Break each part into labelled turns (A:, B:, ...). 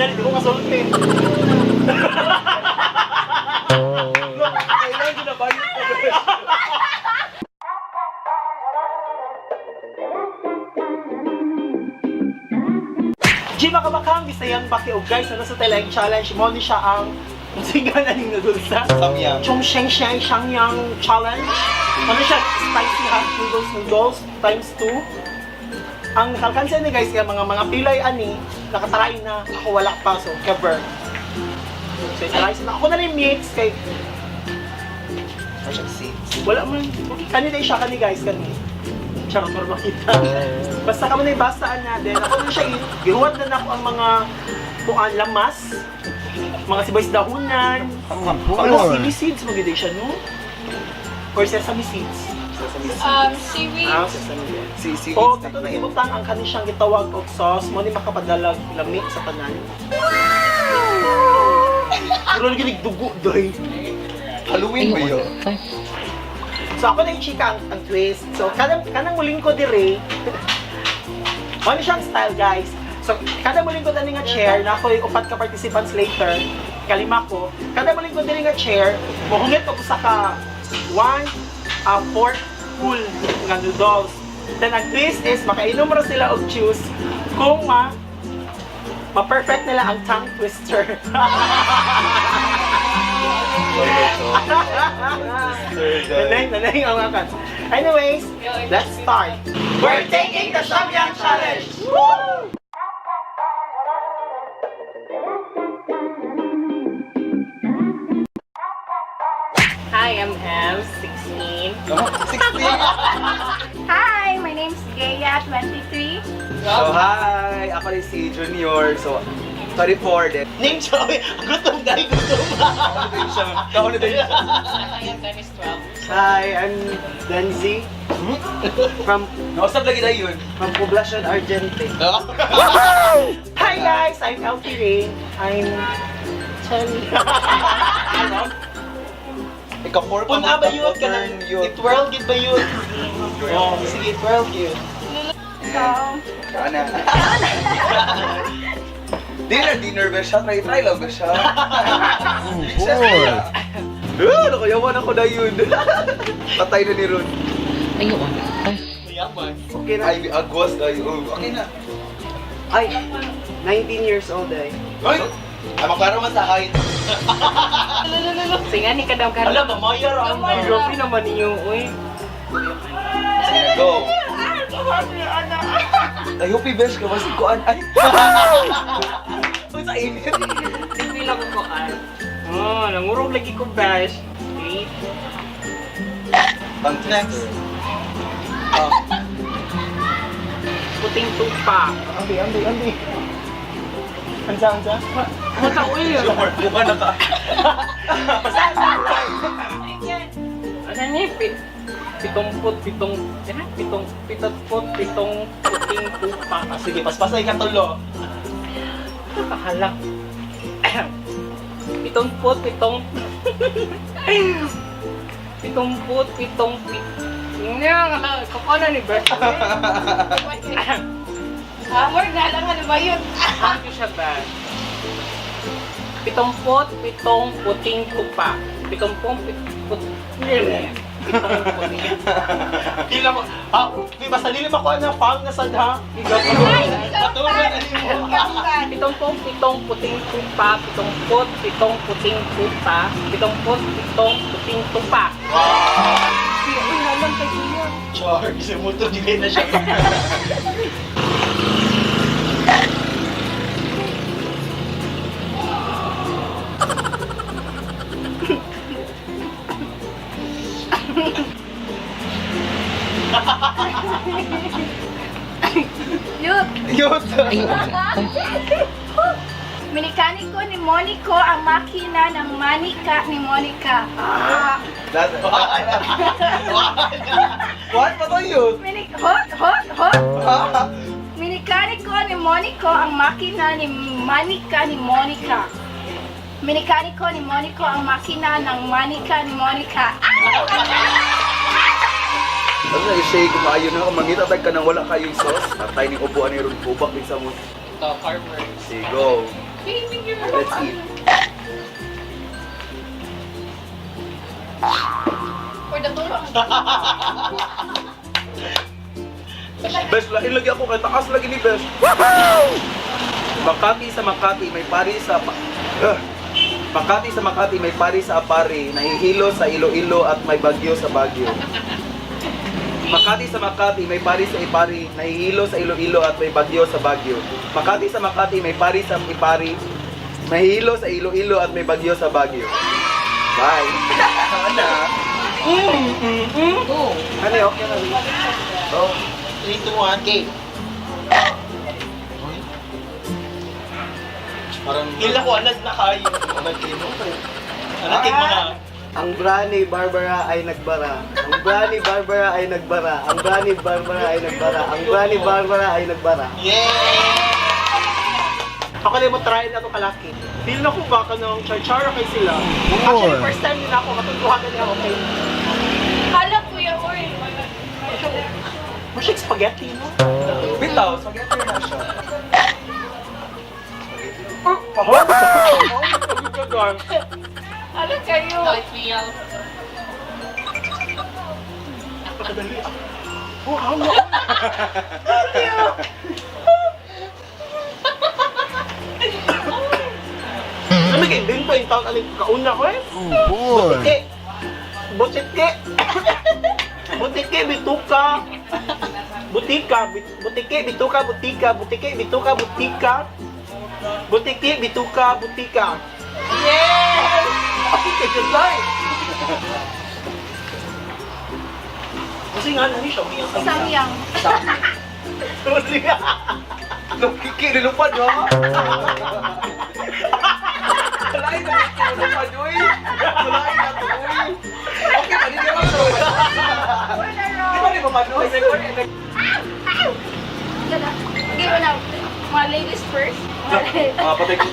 A: Kadali, di ko kasulti.
B: Kailangan ko na ba yun?
A: G makabakang Bisayang Baki og guys, ano sa Teleng Challenge mo ni siya ang sige na ning noodles sa
B: Samyang.
A: Chong Sheng Sheng Shangyang Challenge. Ano siya? Spicy hot noodles noodles times 2. Ang nakalkansa ni guys kaya mga pilay ani nakatry na, ako wala pa, so cover. So try na ako na rin mix kay
B: Siya seeds.
A: wala man. Kani na siya kani guys kani. Charot para makita. Basta kamo na basaan na din. Ako na siya gihuwat na nako ang mga kuan lamas. Mga sibay sa dahunan. Mga chili seeds magid siya no? Or sesame seeds.
B: Sesame seeds.
C: Seaweed.
A: Ah, sesame seeds.
B: Seeds.
A: O kato na ibutang ang kani siyang gitawag og sauce mo ni makapadala lami sa tanan. Pero lagi dugo doy.
B: Halloween ba yun?
A: So ako na yung chika ang twist. So kanang muling ko dire. Ano siyang style guys. So kada muling ko dani nga chair na ako yung upat ka participants later, kalima ko. Kada muling ko diri nga chair, mohungit og usa ka one fork full nga noodles. Then ang twist is makainom ra sila og juice kung ma ma-perfect nila ang tongue twister. Nanay, nanay ang akan. Anyways, let's start. We're taking the Samyang Challenge! Woo!
C: Hi, I'm Em, 16.
B: 16!
D: Hi, my name's Gaia, 23.
B: So, hi! Ako rin si Junior. So, 34 din.
A: Name siya, oy. Gutom dahil gutom.
B: Kauna din siya.
C: I am Dennis, 12.
A: Hi, I'm Denzi from
B: Nausap lagi na yun.
A: from Poblacion, Argente. Hi guys, I'm Elfie Rain. I'm Chelly.
B: Ika 4 pa.
A: Puna ba yun? Kanang itwirl gid ba yun? Oh, sige, itwirl yun.
D: So,
B: Kana. Dinner, dinner ba siya? Try, try lang ba siya? Boy! Ah, nakayawan ako na yun. Patay na ni Ron.
A: Mayaman.
B: Okay na. Ay, agwas na yun. Okay na.
E: Ay, 19 years old eh.
B: Ay! Ay, maklaro man sa height.
C: Sige, ni ka daw ka.
A: Alam, mamaya ra ang
E: Grabe naman ninyo, uy.
B: Sige, go. Ay, hope besh ka. Masig kuan. Ay! Uy, sa init.
C: Hindi lang ko ay.
E: Oh, nangurog lagi ko bash. Wait.
B: Pang next.
E: Puting tupa.
A: Ambi, ambi, ambi. Ansa, ansa?
E: Mata, uy.
B: Mukha na ka.
A: Basta, basta.
E: Ano ni? Pitumput, pitong, eh, pitong, pitotpot, pitong, puting tupa.
A: Ah, sige, paspasay ka tulo.
E: Nakahala. Pitumput, pitong, pitumput, pitong, pit. Nga, kapala ni Bert.
C: More na lang, ano ba yun?
E: Ano siya ba? Pitumput, pitong, puting tupa. Pitumpong, pit, put, pitong, puting.
A: Kila mo. Ah, di ba sa lilim ako na pang na sad ha? Patuloy na nimo.
E: Pitumpong, pitong, puting tupa. Pitumput, pitong, puting tupa. Pitumput, pitong, puting tupa. Uy, halang kay kuya.
A: Char, kasi motor di na siya.
D: Yut.
B: Yun.
D: Minikaniko ni Monico ang makina ng manika ni Monica. Ah.
B: What? Patay yun.
D: Minik hot, hot, hot. Minikaniko ni Monico ang makina ni manika ni Monica. Minikaniko ni Monico ang makina ng manika ni Monica. Ah!
B: Ano na i-shake, maayo na ako. Mangita tag ka nang wala kayong sauce. Patay ni upuan ni Ron Kubak din sa mo.
C: to, farmers.
B: Sige, go. Let's eat.
D: For the tulong.
B: Bes, lain lagi ako kay taas lagi ni Bes. Makati sa Makati, may pari sa Ugh. Makati sa Makati, may pari sa Apari, nahihilo sa Iloilo at may bagyo sa Baguio. Makati sa Makati, may pari sa Ipari, nahihilo sa Iloilo at may bagyo sa Baguio. Makati sa Makati, may pari sa Ipari, nahihilo sa Iloilo at may bagyo sa Baguio. Bye. Ana.
C: Go.
B: Ano okay na. Oh.
A: 3, 2, 1, game.
B: Parang
A: Hila ko, anad na kayo.
B: Anad kayo.
A: Anad kay mga...
F: Ang bra ni Barbara ay nagbara. Ang bra ni Barbara ay nagbara. Ang bra ni Barbara ay nagbara. Ang bra ni Barbara ay nagbara.
A: Yeah! Ako na mo try na ito kalaki. Feel na ko baka nung char-chara kay sila. Actually, first time din ako, matutuhan na niya, okay.
D: Hala, kuya, oy.
A: Masya spaghetti, no?
B: Bitaw, spaghetti na siya.
D: Hala kayo.
C: I feel.
A: Pakadali. Oh, hawa. Ano kay din pa yung taon alin kauna ko eh.
F: Oh,
A: Butike. Butike. Butike bituka. Butika, butike bituka butika, butike bituka butika. Butike bituka butika. Yes! Okay, good life. Kasi nga nani siya umiyang
D: Samyang.
A: Kasi nga.
B: Kiki, nilupad, no? Walain na ito, nilupad, uy. Walain na ito, uy. Okay, mali na lang ito. Di ba di ba manoy?
D: Okay, wala. Mga ladies first.
B: Ah, patay ko.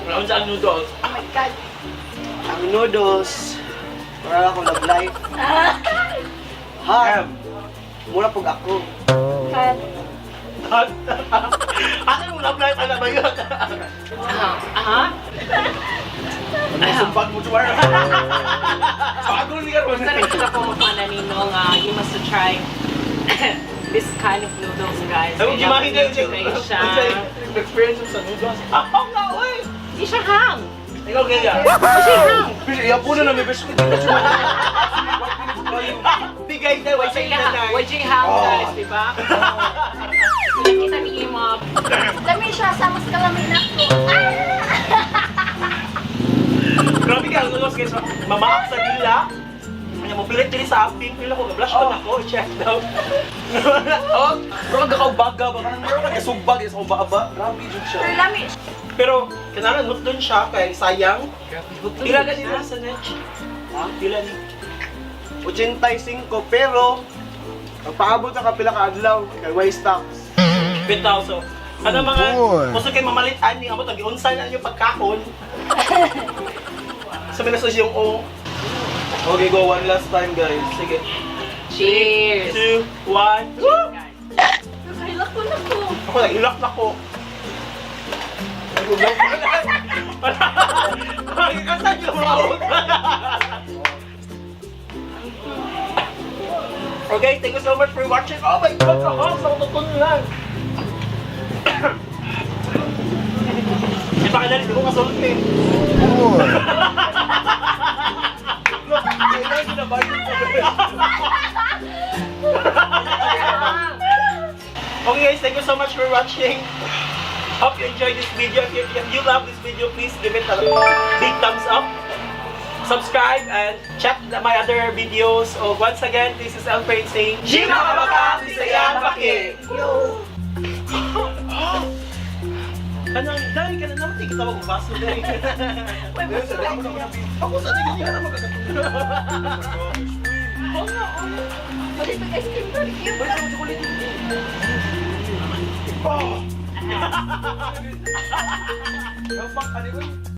A: Wala sa ang noodles.
D: Oh my God.
F: Ang noodles. Wala akong love life.
D: Ah.
F: Ha? Mura pug ako.
D: Cut.
A: Ano yung love life? Ano ba yun?
C: Aha.
B: Sumpag mo, Chuar. Bago niya ron.
E: Basta nakita ko mga nino nga, you must try this kind of noodles, guys.
A: Ay, gimahin na
E: Try siya.
A: Experience mo sa noodles. Ako nga, uy!
E: Di siya hang.
A: Ikaw ganyan.
E: Di siya hang.
B: Bish, iya po na namin, bish.
A: Bigay na, way sa inanay.
E: YJ hang, guys, di ba? So, nakita ni Imo,
D: Lami siya sa mas kalami na ako. Ah!
A: Grabe ka, ang noodles guys. Mamaak sa dila. Ano mo, pilit dili sa aping. Pila ko, blush pa na ako. Check daw.
B: Oh, bro, ang kakaubaga ba? Kanang meron ka sugbag, isa ko baaba. Grabe, jud siya.
D: Pero lami.
A: Pero, kailangan hook dun siya kay sayang. Pila na nila sa net. Ha? Pila ni.
F: 85 pero magpaabot ang kapila ka adlaw kay way stocks.
A: Bitaw, so. Ano mga, gusto kay mamalit ani, amo tag unsa na yung pagkaon. Sa minasas yung o.
B: Okay, go one last time, guys.
A: Sige.
E: Cheers!
A: 2, 1, woo!
E: Guys.
D: Nakahilak ko na ko.
A: Ako nag-ilak na ko. Asan yung mouth? Okay, thank you so much for watching. Oh my God, kahang sa lang. Eh, baka dali, di ko kasulti.
B: Kailangan na ba yun?
A: Okay guys, thank you so much for watching. Hope you enjoyed this video. If you love this video, please give it a big thumbs up. Subscribe and check my other videos. Oh, once again, this is Alfred saying, Gina Kabaka, Bisaya Baki! Kanang, dahil ka na naman, di kita mag-baso dahil.
D: Uy, basta
A: Ako sa tingin niya na magkakatulog. Oo nga, oo.
D: Ulit ice cream roll. Cute.
B: Yung pang- ano yun?